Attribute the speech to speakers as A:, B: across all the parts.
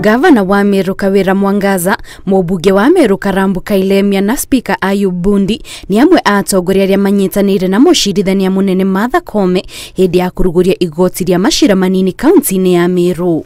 A: Gavana wa Meru Kawira Mwangaza, mũmbunge wa Meru Karambu Kailemia na Speaker Ayub Bundi nĩ amwe a atongoria arĩa manyitanĩire na mũcirithania mũnene Martha Koome hĩndĩ ya kũrugũria igoti rĩa macira manini kaunti-inĩ ya Meru.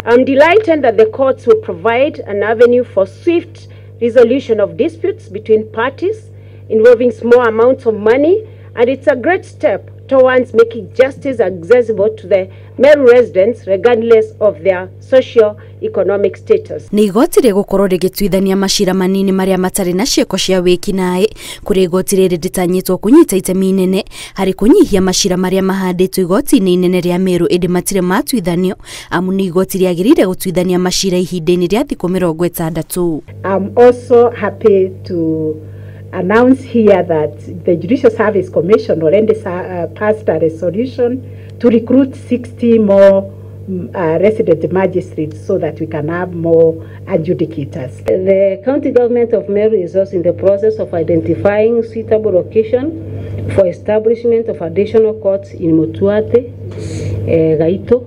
B: I'm delighted that the courts will provide an avenue for swift resolution of disputes between parties involving small amounts of money, and it's a great step towards making justice accessible to the Meru residents regardless of their socio-economic status.
A: Nĩ igoti rĩgũkorwo rĩgĩtuithania macira manini marĩa matarĩ na ciĩko cia wĩkinaĩ, kũrĩa igoti rĩrĩ rĩtanyĩtwo kũnyita itemi inene harĩ kũnyihia macira marĩa mahandĩtwo igoti-inĩ inene rĩa Meru ĩndĩ matirĩ matuithanio, amu nĩ igoti rĩagĩrĩire gũtuithania macira ihinda-inĩ rĩa thikũ 60.
C: I'm also happy to announce here that the Judicial Service Commission already passed a resolution to recruit 60 more resident magistrates so that we can have more adjudicators.
D: The county government of Meru is also in the process of identifying suitable location for establishment of additional courts in Mutuate, Gaito,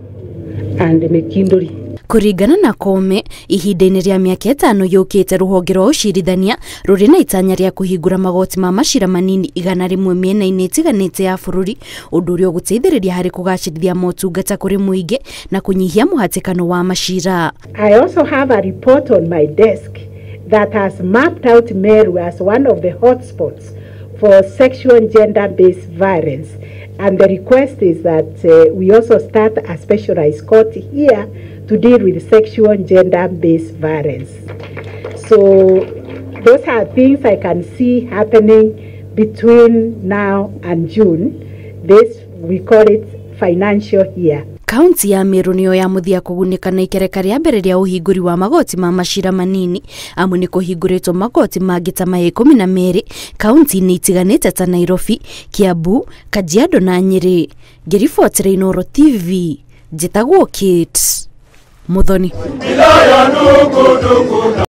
D: and Mekindori.
A: Kũringana na Koome, ihinda-inĩ rĩa mĩaka 5 yũkĩte rũhonge rwa ũcirithania rũrĩ na itanya rĩa kũhingũra magoti ma macira manini 100 mĩena-inĩ ĩtiganĩte ya bũrũri, ũndũ ũrĩa ũgũteithĩrĩria harĩ kũgacĩrithia motungata kũrĩ mũingĩ na kũnyihia mũhatĩkano wa macira.
C: I also have a report on my desk that has mapped out Meru as one of the hotspots for sexual and gender-based violence. And the request is that we also start a specialized court here to deal with sexual and gender-based violence. So those are things I can see happening between now and June. This, we call it financial year.
A: Kaunti ya Meru niyo ya mũthia kũgunĩka na ikereka rĩa mbere rĩa ũhingũri wa magoti ma macira manini, amu nĩ kũhingũrĩtwo magoti mangĩ ta maya 12 kaunti-inĩ itiganĩte ta Nairobi, Kiambu, Kajiado na Nyĩrĩ. Ngĩribotera Inooro TV, njĩtagwo Kate Muthoni.